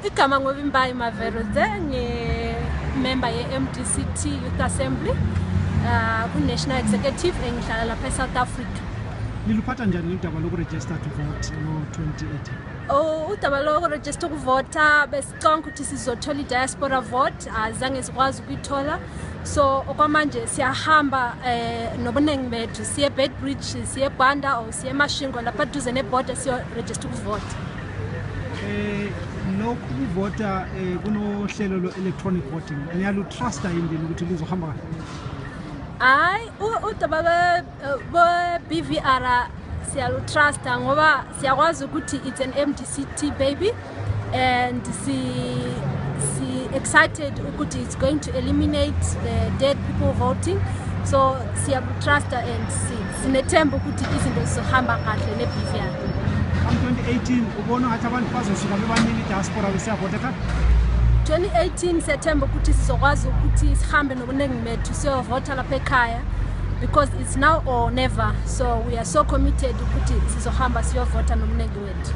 igama ngoVimbayi Maveruze ngi-member ye-MDCT Youth Assembly ku-National Executive engihlala lapha eSouth Africa. Niluphatha njani udaba lokuregister to vote ngo-2018? Udaba lokuregister ukuvota besicanga ukuthi sizothola i-diaspora vote azange sikwazi ukuyithola. So okwamanje siyahamba nobuningi bethu siye Beitbridge, siye Banda or siye Mashingo lapha duze neborder siyo-register ukuvota. Lokhu ukuvota kunohlelo lo-electronic voting niyalutrusta yini ukuthi lizohamba kahle? Hayi, udaba be-BVR siyalutrusta ngoba siyakwazi ukuthi it's an MDCT baby and excited ukuthi it's going to eliminate the dead people voting. So siyalutrusta and sinethemba ukuthi izinto zizohamba kahle ne-BVR. 2018 ubona ngathi abantu bazosuka bebaningi diaspora besiyavota ka? 2018 September ukuthi sizokwazi ukuthi sihambe nobuningi bethu siyovota lapha ekhaya because it's now or never. So we are so committed ukuthi sizohamba siyovota nobuningi wethu.